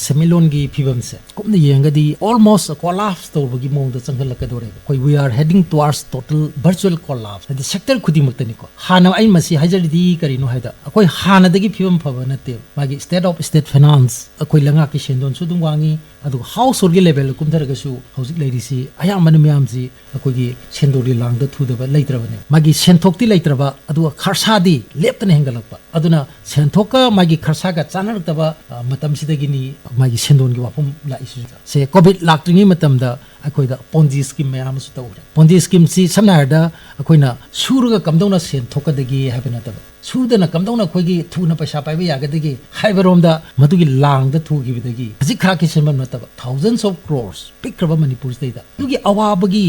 ꯁꯦꯟꯃꯤꯠꯂꯣꯟꯒꯤ ꯐꯤꯕꯝꯁꯦ ꯀꯨꯞꯅ ꯌꯦꯡꯉꯒꯗꯤ almost collapse ꯇꯧꯕꯒꯤ ꯃꯑꯣꯡꯗ ꯆꯪꯁꯤꯜꯂꯛꯀꯗꯧꯔꯦꯕ꯫ ꯑꯩꯈꯣꯏ we are heading towards total virtual collapse, ꯍꯥꯏꯗꯤ sector ꯈꯨꯗꯤꯡꯃꯛꯇꯅꯤꯀꯣ꯫ ꯍꯥꯟꯅ ꯑꯩ ꯃꯁꯤ ꯍꯥꯏꯖꯔꯤꯗꯤ ꯀꯔꯤꯅꯣ ꯍꯥꯏꯗ, ꯑꯩꯈꯣꯏ ꯍꯥꯟꯅꯗꯒꯤ ꯐꯤꯕꯝ ꯐꯕ ꯅꯠꯇꯦꯕ꯫ ꯃꯥꯒꯤ state of state finance, ꯑꯩꯈꯣꯏ ꯂꯩꯉꯥꯛꯀꯤ ꯁꯦꯟꯗꯣꯟꯁꯨ ꯑꯗꯨꯝ ꯋꯥꯡꯉꯤ, ꯑꯗꯨꯒ householdꯒꯤ levelꯗ ꯀꯨꯝꯊꯔꯒꯁꯨ ꯍꯧꯖꯤꯛ ꯂꯩꯔꯤꯁꯤ ꯑꯌꯥꯝꯕꯅ ꯃꯤꯌꯥꯝꯁꯤ ꯑꯩꯈꯣꯏꯒꯤ ꯁꯦꯟꯗꯣꯟꯒꯤ ꯂꯥꯡꯗ ꯊꯨꯗꯕ ꯂꯩꯇ꯭ꯔꯕꯅꯦ꯫ ꯃꯥꯒꯤ ꯁꯦꯟꯊꯣꯛꯇꯤ ꯂꯩꯇ꯭ꯔꯕ, ꯑꯗꯨꯒ ꯈꯔꯁꯥꯗꯤ ꯂꯦꯞꯇꯅ ꯍꯦꯟꯒꯠꯂꯛꯄ꯫ ꯑꯗꯨꯅ ꯁꯦꯟꯊꯣꯛꯀ ꯃꯥꯒꯤ ꯈꯔꯁꯥꯒ ꯆꯥꯅꯔꯛꯇꯕ ꯃꯇꯝꯁꯤꯗꯒꯤꯅꯤ ꯃꯥꯒꯤ ꯁꯦꯟꯗꯣꯟꯒꯤ ꯋꯥꯐꯝ ꯂꯥꯛꯏꯁꯤꯁꯨ꯫ ꯁꯦ COVID ꯂꯥꯛꯇ꯭ꯔꯤꯉꯩ ꯃꯇꯝꯗ ꯑꯩꯈꯣꯏꯗ Ponzi scheme ꯃꯌꯥꯝ ꯑꯃꯁꯨ ꯇꯧꯈ꯭ꯔꯦ꯫ Ponzi schemeꯁꯤ ꯁꯝꯅ ꯍꯥꯏꯔꯕꯗ ꯑꯩꯈꯣꯏꯅ ꯁꯨꯔꯒ ꯀꯝꯗꯧꯅ ꯁꯦꯟ ꯊꯣꯛꯀꯗꯒꯦ ꯍꯥꯏꯕ ꯅꯠꯇꯕ, ꯁꯨꯗꯅ ꯀꯝꯗꯧꯅ ꯑꯩꯈꯣꯏꯒꯤ ꯊꯨꯅ ꯄꯩꯁꯥ ꯄꯥꯏꯕ ꯌꯥꯒꯗꯒꯦ ꯍꯥꯏꯕꯔꯣꯝꯗ ꯃꯗꯨꯒꯤ ꯂꯥꯡꯗ ꯊꯨꯈꯤꯕꯗꯒꯤ ꯈꯖꯤꯛ ꯈꯔꯥꯛꯀꯤ ꯁꯦꯟꯐꯝ ꯅꯠꯇꯕ thousands of crores ꯄꯤꯛꯈ꯭ꯔꯕ ꯃꯅꯤꯄꯨꯔꯁꯤꯗꯩꯗ ꯑꯗꯨꯒꯤ ꯑꯋꯥꯕꯒꯤ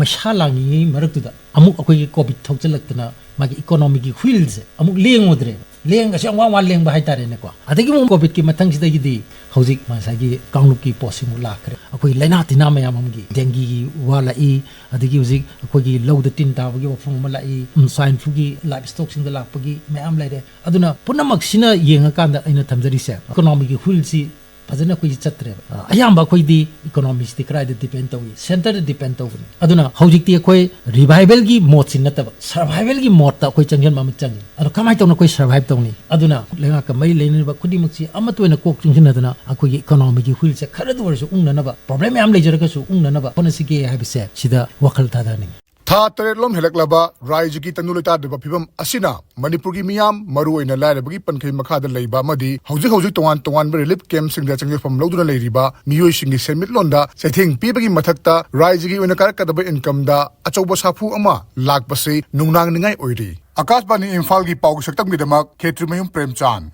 ꯃꯩꯁꯥ ꯂꯥꯡꯉꯤꯉꯩ ꯃꯔꯛꯇꯨꯗ ꯑꯃꯨꯛ ꯑꯩꯈꯣꯏꯒꯤ COVID ꯊꯣꯛꯆꯜꯂꯛꯇꯅ ꯃꯥꯒꯤ economyꯒꯤ wheelꯁꯦ ꯑꯃꯨꯛ ꯂꯦꯡꯉꯨꯗ꯭ꯔꯦꯕ꯫ ꯂꯦꯡꯒꯁꯦ ꯌꯥꯝ ꯋꯥ ꯋꯥ ꯂꯦꯡꯕ ꯍꯥꯏꯇꯥꯔꯦꯅꯦꯀꯣ꯫ ꯑꯗꯒꯤ ꯑꯃꯨꯛ COVIDꯀꯤ ꯃꯊꯪꯁꯤꯗꯒꯤꯗꯤ ꯍꯧꯖꯤꯛ ꯉꯁꯥꯏꯒꯤ ꯀꯥꯡꯂꯨꯞꯀꯤ ꯄꯣꯠꯁꯤꯃꯨꯛ ꯂꯥꯛꯈ꯭ꯔꯦ꯫ ꯑꯩꯈꯣꯏ ꯂꯥꯏꯅꯥ ꯇꯤꯟꯅꯥ ꯃꯌꯥꯝ ꯑꯃꯒꯤ dengueꯒꯤ ꯋꯥ ꯂꯥꯛꯏ, ꯑꯗꯒꯤ ꯍꯧꯖꯤꯛ ꯑꯩꯈꯣꯏꯒꯤ ꯂꯧꯗ ꯇꯤꯟ ꯇꯥꯕꯒꯤ ꯋꯥꯐꯝ ꯑꯃ ꯂꯥꯛꯏ, swine fluꯒꯤ livestockꯁꯤꯡꯗ ꯂꯥꯛꯄꯒꯤ ꯃꯌꯥꯝ ꯂꯩꯔꯦ꯫ ꯑꯗꯨꯅ ꯄꯨꯝꯅꯃꯛꯁꯤꯅ ꯌꯦꯡꯉꯀꯥꯟꯗ ꯑꯩꯅ ꯊꯝꯖꯔꯤꯁꯦ economyꯒꯤ wheelꯁꯤ ꯐꯖꯅ ꯑꯩꯈꯣꯏꯒꯤ ꯆꯠꯇ꯭ꯔꯦꯕ꯫ ꯑꯌꯥꯝꯕ ꯑꯩꯈꯣꯏꯗꯤ economyꯁꯤꯗꯤ ꯀꯗꯥꯏꯗ depend ꯇꯧꯏ? Centreꯗ depend ꯇꯧꯕꯅꯤ꯫ ꯑꯗꯨꯅ ꯍꯧꯖꯤꯛꯇꯤ ꯑꯩꯈꯣꯏ revivalꯒꯤ modeꯁꯤ ꯅꯠꯇꯕ survivalꯒꯤ modeꯇ ꯑꯩꯈꯣꯏ ꯆꯪꯁꯤꯟꯕ ꯑꯃ ꯆꯪꯉꯤ꯫ ꯑꯗꯣ ꯀꯃꯥꯏꯅ ꯇꯧꯅ ꯑꯩꯈꯣꯏ survive ꯇꯧꯅꯤ? ꯑꯗꯨꯅ ꯂꯩꯉꯥꯛꯀ ꯃꯔꯤ ꯂꯩꯅꯔꯤꯕ ꯈꯨꯗꯤꯡꯃꯛꯁꯤ ꯑꯃꯠꯇ ꯑꯣꯏꯅ ꯀꯣꯛ ꯆꯨꯡꯁꯤꯟꯅꯗꯅ ꯑꯩꯈꯣꯏꯒꯤ economyꯒꯤ wheelꯁꯦ ꯈꯔꯗ ꯑꯣꯏꯔꯁꯨ ꯎꯪꯅꯅꯕ, problem ꯃꯌꯥꯝ ꯂꯩꯖꯔꯒꯁꯨ ꯎꯪꯅꯅꯕ ꯍꯣꯠꯅꯁꯤꯒꯦ ꯍꯥꯏꯕꯁꯦ ꯁꯤꯗ ꯋꯥꯈꯜ ꯊꯥꯗꯍꯟꯅꯤꯡꯉꯤ꯫ ꯊꯥ ꯇꯔꯦꯠꯂꯣꯝ ꯍꯦꯜꯂꯛꯂꯕ ꯔꯥꯖ꯭ꯌꯒꯤ ꯇꯪꯗꯨ ꯂꯩꯇꯥꯗꯕ ꯐꯤꯕꯝ ꯑꯁꯤꯅ ꯃꯅꯤꯄꯨꯔꯒꯤ ꯃꯤꯌꯥꯝ, ꯃꯔꯨꯑꯣꯏꯅ ꯂꯥꯏꯔꯕꯒꯤ ꯄꯟꯈꯩ ꯃꯈꯥꯗ ꯂꯩꯕ ꯑꯃꯗꯤ ꯍꯧꯖꯤꯛ ꯍꯧꯖꯤꯛ ꯇꯣꯉꯥꯟ ꯇꯣꯉꯥꯟꯕ relief camp ꯁꯤꯡꯗ ꯆꯪꯖꯐꯝ ꯂꯧꯗꯨꯅ ꯂꯩꯔꯤꯕ ꯃꯤꯑꯣꯏꯁꯤꯡꯒꯤ ꯁꯦꯟꯃꯤꯠꯂꯣꯟꯗ ꯆꯩꯊꯦꯡ ꯄꯤꯕꯒꯤ ꯃꯊꯛꯇ ꯔꯥꯖ꯭ꯌꯒꯤ ꯑꯣꯏꯅ ꯀꯥꯔꯛꯀꯗꯕ incomeꯗ ꯑꯆꯧꯕ ꯁꯥꯐꯨ ꯑꯃ ꯂꯥꯛꯄꯁꯤ ꯅꯨꯡꯅꯥꯡꯅꯤꯡꯉꯥꯏ ꯑꯣꯏꯔꯤ꯫ ꯑꯀꯥꯁꯕꯥꯅꯤ ꯏꯝꯐꯥꯜꯒꯤ ꯄꯥꯎꯒꯤ ꯁꯛꯇꯝꯒꯤꯗꯃꯛ ꯈꯦꯇ꯭ꯔꯤꯃꯌꯨꯝ ꯄ꯭ꯔꯦꯝꯆꯥꯟ꯫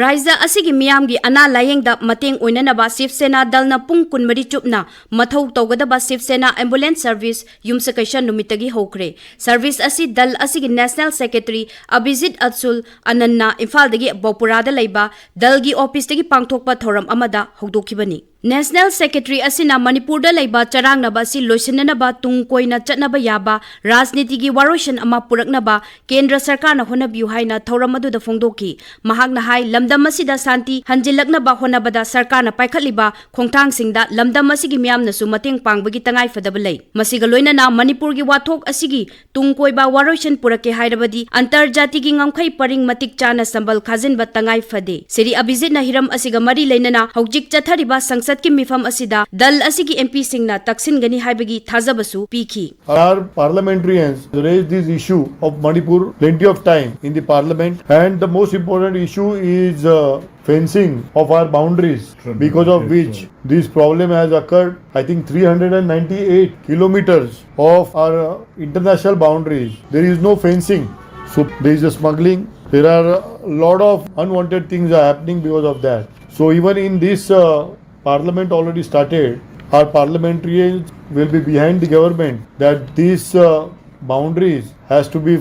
ꯔꯥꯏꯖ꯭ꯌ ꯑꯁꯤꯒꯤ ꯃꯤꯌꯥꯝꯒꯤ ꯑꯅꯥ ꯂꯥꯌꯦꯡꯗ ꯃꯇꯦꯡ ꯑꯣꯏꯅꯅꯕ ꯁꯤꯕ ꯁꯦꯅꯥ ꯗꯜꯅ ꯄꯨꯡ ꯀꯨꯟꯃꯔꯤ ꯆꯨꯞꯅ ꯃꯊꯧ ꯇꯧꯒꯗꯕ ꯁꯤꯕ ꯁꯦꯅꯥ ambulance service ꯌꯨꯝꯁꯀꯩꯁ ꯅꯨꯃꯤꯠꯇꯒꯤ ꯍꯧꯈ꯭ꯔꯦ꯫ Service ꯑꯁꯤ ꯗꯜ ꯑꯁꯤꯒꯤ National Secretary ꯑꯚꯤꯖꯤꯠ ꯑꯠꯁꯨꯜ ꯑꯅꯟꯅ ꯏꯝꯐꯥꯜꯗꯒꯤ ꯕꯣꯄꯨꯔꯥꯗ ꯂꯩꯕ ꯗꯜꯒꯤ officeꯇꯒꯤ ꯄꯥꯡꯊꯣꯛꯄ ꯊꯧꯔꯝ ꯑꯃꯗ ꯍꯧꯗꯣꯛꯈꯤꯕꯅꯤ꯫ National Secretary ꯑꯁꯤꯅ ꯃꯅꯤꯄꯨꯔꯗ ꯂꯩꯕ ꯆꯔꯥꯡꯅꯕ ꯑꯁꯤ ꯂꯣꯏꯁꯤꯟꯅꯅꯕ ꯇꯨꯡ ꯀꯣꯏꯅ ꯆꯠꯅꯕ ꯌꯥꯕ ꯔꯥꯖꯅꯤꯇꯤꯒꯤ ꯋꯥꯔꯣꯏꯁꯤꯟ ꯑꯃ ꯄꯨꯔꯛꯅꯕ ꯀꯦꯟꯗ꯭ꯔ ꯁꯔꯀꯥꯔꯅ ꯍꯣꯠꯅꯕꯤꯌꯨ ꯍꯥꯏꯅ ꯊꯧꯔꯝ ꯑꯗꯨꯗ ꯐꯣꯡꯗꯣꯛꯈꯤ꯫ ꯃꯍꯥꯛꯅ ꯍꯥꯏ, ꯂꯝꯗꯝ ꯑꯁꯤꯗ ꯁꯥꯟꯇꯤ ꯍꯟꯖꯤꯜꯂꯛꯅꯕ ꯍꯣꯠꯅꯕꯗ ꯁꯔꯀꯥꯔꯅ ꯄꯥꯏꯈꯠꯂꯤꯕ ꯈꯣꯡꯊꯥꯡꯁꯤꯡꯗ ꯂꯝꯗꯝ ꯑꯁꯤꯒꯤ ꯃꯤꯌꯥꯝꯅꯁꯨ ꯃꯇꯦꯡ ꯄꯥꯡꯕꯒꯤ ꯇꯉꯥꯏꯐꯗꯕ ꯂꯩ꯫ ꯃꯁꯤꯒ ꯂꯣꯏꯅꯅ ꯃꯅꯤꯄꯨꯔꯒꯤ ꯋꯥꯊꯣꯛ ꯑꯁꯤꯒꯤ ꯇꯨꯡ ꯀꯣꯏꯕ ꯋꯥꯔꯣꯏꯁꯤꯟ ꯄꯨꯔꯛꯀꯦ ꯍꯥꯏꯔꯕꯗꯤ ꯑꯟꯇꯔꯖꯥꯇꯤꯒꯤ ꯉꯝꯈꯩ ꯄꯔꯤꯡ ꯃꯇꯤꯛ ꯆꯥꯅ ꯁꯝꯕꯜ ꯈꯥꯖꯤꯟꯕ ꯇꯉꯥꯏ ꯐꯗꯦ꯫ ꯁ꯭ꯔꯤ ꯑꯚꯤꯖꯤꯠꯅ ꯍꯤꯔꯝ ꯑꯁꯤꯒ ꯃꯔꯤ ꯂꯩꯅꯅ ꯍꯧꯖꯤꯛ ꯆꯠꯊꯔꯤꯕ ꯁꯪꯁꯠꯀꯤ ꯃꯤꯐꯝ ꯑꯁꯤꯗ ꯗꯜ ꯑꯁꯤꯒꯤ MPꯁꯤꯡꯅ ꯇꯛꯁꯤꯟꯒꯅꯤ ꯍꯥꯏꯕꯒꯤ ꯊꯥꯖꯕꯁꯨ ꯄꯤꯈꯤ꯫ Our parliamentarians raised this issue of Manipur plenty of time in the parliament, and the most important issue is uh, fencing of our boundaries, because of which this problem has occurred. I think three hundred ninety-eight kilometers of our uh, international boundaries, there is no fencing. So there is a smuggling. There are a lot of unwanted things are happening because of that. So even in this uh, parliament already started. Our parliamentarians will be behind the government that these uh, boundaries has to be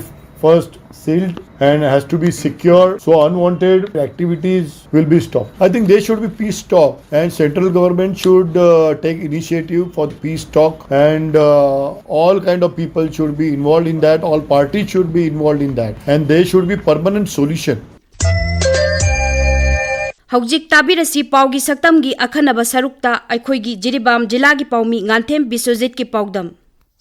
first sealed and has to be secure, so unwanted activities will be stopped. I think there should be peace talk, and central government should uh, take initiative for the peace talk, and uh, all kind of people should be involved in that, all parties should be involved in that, and there should be permanent solution. ꯍꯧꯖꯤꯛ ꯇꯥꯕꯤꯔꯁꯤ ꯄꯥꯎꯒꯤ ꯁꯛꯇꯝꯒꯤ ꯑꯈꯟꯅꯕ ꯁꯔꯨꯛꯇ ꯑꯩꯈꯣꯏꯒꯤ ꯖꯤꯔꯤꯕꯥꯝ ꯖꯤꯂꯥꯒꯤ ꯄꯥꯎꯃꯤ ꯉꯥꯟꯊꯦꯝ ꯕꯤꯁ꯭ꯋꯖꯤꯠꯀꯤ ꯄꯥꯎꯗꯝ꯫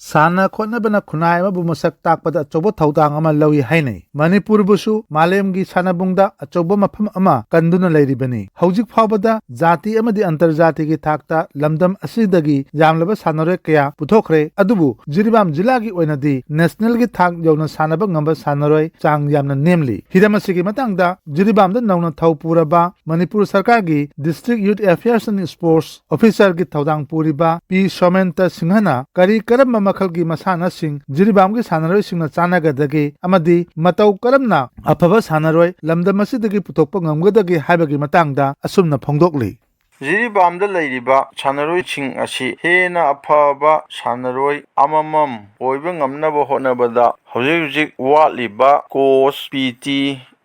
ꯁꯥꯟꯅ ꯈꯣꯠꯅꯕꯅ ꯈꯨꯟꯅꯥꯏ ꯑꯃꯕꯨ ꯃꯁꯛ ꯇꯥꯛꯄꯗ ꯑꯆꯧꯕ ꯊꯧꯗꯥꯡ ꯑꯃ ꯂꯧꯏ ꯍꯥꯏꯅꯩ꯫ ꯃꯅꯤꯄꯨꯔꯕꯨꯁꯨ ꯃꯥꯂꯦꯝꯒꯤ ꯁꯥꯟꯅꯕꯨꯡꯗ ꯑꯆꯧꯕ ꯃꯐꯝ ꯑꯃ ꯀꯟꯗꯨꯅ ꯂꯩꯔꯤꯕꯅꯤ꯫ ꯍꯧꯖꯤꯛ ꯐꯥꯎꯕꯗ ꯖꯥꯇꯤ ꯑꯃꯗꯤ ꯑꯟꯇꯔꯖꯥꯇꯤꯒꯤ ꯊꯥꯛꯇ ꯂꯝꯗꯝ ꯑꯁꯤꯗꯒꯤ ꯌꯥꯝꯂꯕ ꯁꯥꯟꯅꯔꯣꯏ ꯀꯌꯥ ꯄꯨꯊꯣꯛꯈ꯭ꯔꯦ꯫ ꯑꯗꯨꯕꯨ ꯖꯤꯔꯤꯕꯥꯝ ꯖꯤꯂꯥꯒꯤ ꯑꯣꯏꯅꯗꯤ ꯅꯦꯁꯅꯦꯜꯒꯤ ꯊꯥꯛ ꯌꯧꯅ ꯁꯥꯟꯅꯕ ꯉꯝꯕ ꯁꯥꯟꯅꯔꯣꯏ ꯆꯥꯡ ꯌꯥꯝꯅ ꯅꯦꯝꯂꯤ꯫ ꯍꯤꯔꯝ ꯑꯁꯤꯒꯤ ꯃꯇꯥꯡꯗ ꯖꯤꯔꯤꯕꯥꯝꯗ ꯅꯧꯅ ꯊꯧ ꯄꯨꯔꯕ ꯃꯅꯤꯄꯨꯔ ꯁꯔꯀꯥꯔꯒꯤ District Youth Affairs and Sports Officerꯒꯤ ꯊꯧꯗꯥꯡ ꯄꯨꯔꯤꯕ ꯄꯤ ꯁꯣꯃꯦꯟꯇ ꯁꯤꯡꯍꯅ ꯀꯔꯤ ꯀꯔꯝꯕ ꯃꯈꯜꯒꯤ ꯃꯁꯥꯟꯅꯁꯤꯡ ꯖꯤꯔꯤꯕꯥꯝꯒꯤ ꯁꯥꯟꯅꯔꯣꯏꯁꯤꯡꯅ ꯆꯥꯟꯅꯒꯗꯒꯦ ꯑꯃꯗꯤ ꯃꯇꯧ ꯀꯔꯝꯅ ꯑꯐꯕ ꯁꯥꯟꯅꯔꯣꯏ ꯂꯝꯗꯝ ꯑꯁꯤꯗꯒꯤ ꯄꯨꯊꯣꯛꯄ ꯉꯝꯒꯗꯒꯦ ꯍꯥꯏꯕꯒꯤ ꯃꯇꯥꯡꯗ ꯑꯁꯨꯝꯅ ꯐꯣꯡꯗꯣꯛꯂꯤ꯫ ꯖꯤꯔꯤꯕꯥꯝꯗ ꯂꯩꯔꯤꯕ ꯁꯥꯟꯅꯔꯣꯏꯁꯤꯡ ꯑꯁꯤ ꯍꯦꯟꯅ ꯑꯐꯕ ꯁꯥꯟꯅꯔꯣꯏ ꯑꯃꯃꯝ ꯑꯣꯏꯕ ꯉꯝꯅꯕ ꯍꯣꯠꯅꯕꯗ ꯍꯧꯖꯤꯛ ꯍꯧꯖꯤꯛ ꯋꯥꯠꯂꯤꯕ ꯀꯣꯆ, ꯄꯤ ꯇꯤ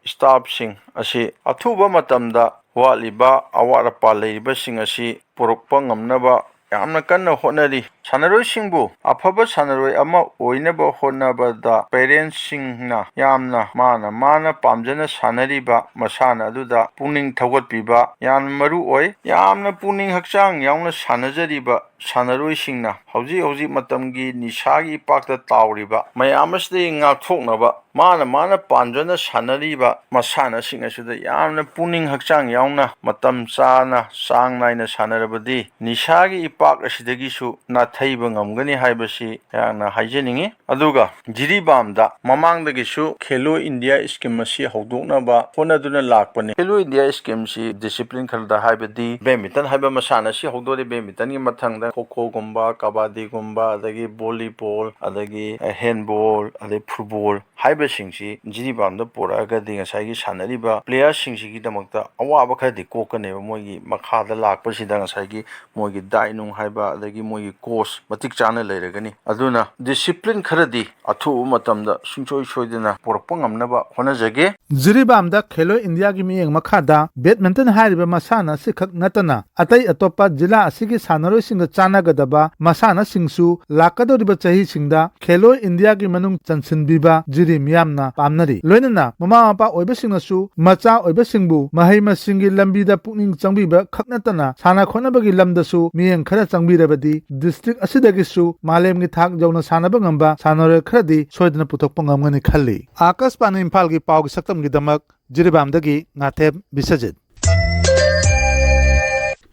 staffꯁꯤꯡ ꯑꯁꯤ ꯑꯊꯨꯕ ꯃꯇꯝꯗ ꯋꯥꯠꯂꯤꯕ ꯑꯋꯥꯠ ꯑꯄꯥ ꯂꯩꯔꯤꯕꯁꯤꯡ ꯑꯁꯤ ꯄꯨꯔꯛꯄ ꯉꯝꯅꯕ ꯌꯥꯝꯅ ꯀꯟꯅ ꯍꯣꯠꯅꯔꯤ꯫ ꯁꯥꯟꯅꯔꯣꯏꯁꯤꯡꯕꯨ ꯑꯐꯕ ꯁꯥꯟꯅꯔꯣꯏ ꯑꯃ ꯑꯣꯏꯅꯕ ꯍꯣꯠꯅꯕꯗ parentꯁꯤꯡꯅ ꯌꯥꯝꯅ ꯃꯥꯅ ꯃꯥꯅ ꯄꯥꯝꯖꯅ ꯁꯥꯟꯅꯔꯤꯕ ꯃꯁꯥꯟꯅ ꯑꯗꯨꯗ ꯄꯨꯛꯅꯤꯡ ꯊꯧꯒꯠꯄꯤꯕ ꯌꯥꯝꯅ ꯃꯔꯨ ꯑꯣꯏ꯫ ꯌꯥꯝꯅ ꯄꯨꯛꯅꯤꯡ ꯍꯛꯆꯥꯡ ꯌꯥꯎꯅ ꯁꯥꯟꯅꯖꯔꯤꯕ ꯁꯥꯟꯅꯔꯣꯏꯁꯤꯡꯅ ꯍꯧꯖꯤꯛ ꯍꯧꯖꯤꯛ ꯃꯇꯝꯒꯤ ꯅꯤꯁꯥꯒꯤ ꯏꯄꯥꯛꯇ ꯇꯥꯎꯔꯤꯕ ꯃꯌꯥꯝ ꯑꯁꯤꯗꯒꯤ ꯉꯥꯛꯊꯣꯛꯅꯕ ꯃꯥꯅ ꯃꯥꯅ ꯄꯥꯝꯖꯅ ꯁꯥꯟꯅꯔꯤꯕ ꯃꯁꯥꯟꯅꯁꯤꯡ ꯑꯁꯤꯗ ꯌꯥꯝꯅ ꯄꯨꯛꯅꯤꯡ ꯍꯛꯆꯥꯡ ꯌꯥꯎꯅ ꯃꯇꯝ ꯆꯥꯅ ꯆꯥꯡ ꯅꯥꯏꯅ ꯁꯥꯟꯅꯔꯕꯗꯤ ꯅꯤꯁꯥꯒꯤ ꯏꯄꯥꯛ ꯑꯁꯤꯗꯒꯤꯁꯨ ꯅꯥꯊꯩꯕ ꯉꯝꯒꯅꯤ ꯍꯥꯏꯕꯁꯤ ꯑꯩꯍꯥꯛꯅ ꯍꯥꯏꯖꯅꯤꯡꯏ꯫ ꯑꯗꯨꯒ ꯖꯤꯔꯤꯕꯥꯝꯗ ꯃꯃꯥꯡꯗꯒꯤꯁꯨ ꯈꯦꯂꯣ ꯏꯟꯗꯤꯌꯥ scheme ꯑꯁꯤ ꯍꯧꯗꯣꯛꯅꯕ ꯍꯣꯠꯅꯗꯨꯅ ꯂꯥꯛꯄꯅꯤ꯫ ꯈꯦꯂꯣ ꯏꯟꯗꯤꯌꯥ schemeꯁꯤ discipline ꯈꯔꯗ, ꯍꯥꯏꯕꯗꯤ badminton ꯍꯥꯏꯕ ꯃꯁꯥꯟꯅ ꯑꯁꯤ ꯍꯧꯗꯣꯔꯛꯏ꯫ Badmintonꯒꯤ ꯃꯊꯪꯗ ꯈꯣꯈꯣꯒꯨꯝꯕ, ꯀꯕꯥꯗꯤꯒꯨꯝꯕ, ꯑꯗꯒꯤ volleyball, ꯑꯗꯒꯤ handball, ꯑꯗꯩ football ꯍꯥꯏꯕꯁꯤꯡꯁꯤ ꯖꯤꯔꯤꯕꯥꯝꯗ ꯄꯨꯔꯛꯑꯒꯗꯤ ꯉꯁꯥꯏꯒꯤ ꯁꯥꯟꯅꯔꯤꯕ playerꯁꯤꯡꯁꯤꯒꯤꯗꯃꯛꯇ ꯑꯋꯥꯕ ꯈꯔꯗꯤ ꯀꯣꯛꯀꯅꯦꯕ꯫ ꯃꯣꯏꯒꯤ ꯃꯈꯥꯗ ꯂꯥꯛꯄꯁꯤꯗ ꯉꯁꯥꯏꯒꯤ ꯃꯣꯏꯒꯤ diet ꯅꯨꯡ ꯍꯥꯏꯕ, ꯑꯗꯒꯤ ꯃꯣꯏꯒꯤ coach ꯃꯇꯤꯛ ꯆꯥꯅ ꯂꯩꯔꯒꯅꯤ꯫ ꯑꯗꯨꯅ discipline ꯈꯔꯗꯤ ꯑꯊꯨꯕ ꯃꯇꯝꯗ ꯁꯨꯡꯁꯣꯏ ꯁꯣꯏꯗꯅ ꯄꯨꯔꯛꯄ ꯉꯝꯅꯕ ꯍꯣꯠꯅꯖꯒꯦ꯫ ꯖꯤꯔꯤꯕꯥꯝꯗ ꯈꯦꯂꯣ ꯏꯟꯗꯤꯌꯥꯒꯤ ꯃꯤꯠꯌꯦꯡ ꯃꯈꯥꯗ badminton ꯍꯥꯏꯔꯤꯕ ꯃꯁꯥꯟꯅ ꯑꯁꯤꯈꯛ ꯅꯠꯇꯅ ꯑꯇꯩ ꯑꯇꯣꯞꯄ ꯖꯤꯂꯥ ꯑꯁꯤꯒꯤ ꯁꯥꯟꯅꯔꯣꯏꯁꯤꯡꯗ ꯆꯥꯟꯅꯒꯗꯕ ꯃꯁꯥꯟꯅꯁꯤꯡꯁꯨ ꯂꯥꯛꯀꯗꯧꯔꯤꯕ ꯆꯍꯤꯁꯤꯡꯗ ꯈꯦꯂꯣ ꯏꯟꯗꯤꯌꯥꯒꯤ ꯃꯅꯨꯡ ꯆꯟꯁꯤꯟꯕꯤꯕ ꯖꯤꯔꯤ ꯃꯤꯌꯥꯝꯅ ꯄꯥꯝꯅꯔꯤ꯫ ꯂꯣꯏꯅꯅ ꯃꯃꯥ ꯃꯄꯥ ꯑꯣꯏꯕꯁꯤꯡꯅꯁꯨ ꯃꯆꯥ ꯑꯣꯏꯕꯁꯤꯡꯕꯨ ꯃꯍꯩ ꯃꯁꯤꯡꯒꯤ ꯂꯝꯕꯤꯗ ꯄꯨꯛꯅꯤꯡ ꯆꯪꯕꯤꯕ ꯈꯛ ꯅꯠꯇꯅ ꯁꯥꯟꯅ ꯈꯣꯠꯅꯕꯒꯤ ꯂꯝꯗꯁꯨ ꯃꯤꯠꯌꯦꯡ ꯈꯔ ꯆꯪꯕꯤꯔꯕꯗꯤ district ꯑꯁꯤꯗꯒꯤꯁꯨ ꯃꯥꯂꯦꯝꯒꯤ ꯊꯥꯛ ꯌꯧꯅ ꯁꯥꯟꯅꯕ ꯉꯝꯕ ꯁꯥꯟꯅꯔꯣꯏ ꯈꯔꯗꯤ ꯁꯣꯏꯗꯅ ꯄꯨꯊꯣꯛꯄ ꯉꯝꯒꯅꯤ ꯈꯜꯂꯤ꯫ ꯑꯥꯀꯥꯁꯕꯥꯅꯤ ꯏꯝꯐꯥꯜꯒꯤ ꯄꯥꯎꯒꯤ ꯁꯛꯇꯝꯒꯤꯗꯃꯛ ꯖꯤꯔꯤꯕꯥꯝꯗꯒꯤ ꯉꯥꯊꯦꯝ ꯕꯤꯁꯖꯤꯠ꯫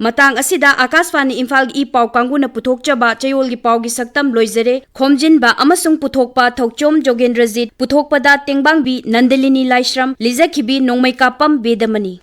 ꯃꯇꯥꯡ ꯑꯁꯤꯗ ꯑꯥꯀꯥꯁꯕꯥꯅꯤ ꯏꯝꯐꯥꯜꯒꯤ ꯏ ꯄꯥꯎ ꯀꯥꯡꯕꯨꯅ ꯄꯨꯊꯣꯛꯆꯕ ꯆꯌꯣꯜꯒꯤ ꯄꯥꯎꯒꯤ ꯁꯛꯇꯝ ꯂꯣꯏꯖꯔꯦ꯫ ꯈꯣꯝꯖꯤꯟꯕ ꯑꯃꯁꯨꯡ ꯄꯨꯊꯣꯛꯄ ꯊꯧꯆꯣꯝ ꯖꯣꯒꯦꯟꯗ꯭ꯔꯖꯤꯠ, ꯄꯨꯊꯣꯛꯄꯗ ꯇꯦꯡꯕꯥꯡꯕꯤ ꯅꯟꯗꯂꯤꯅꯤ ꯂꯥꯏꯁ꯭ꯔꯝ, ꯂꯤꯖꯈꯤꯕꯤ ꯅꯣꯡꯃꯩꯀꯥꯄꯝ ꯕꯦꯗꯃꯅꯤ꯫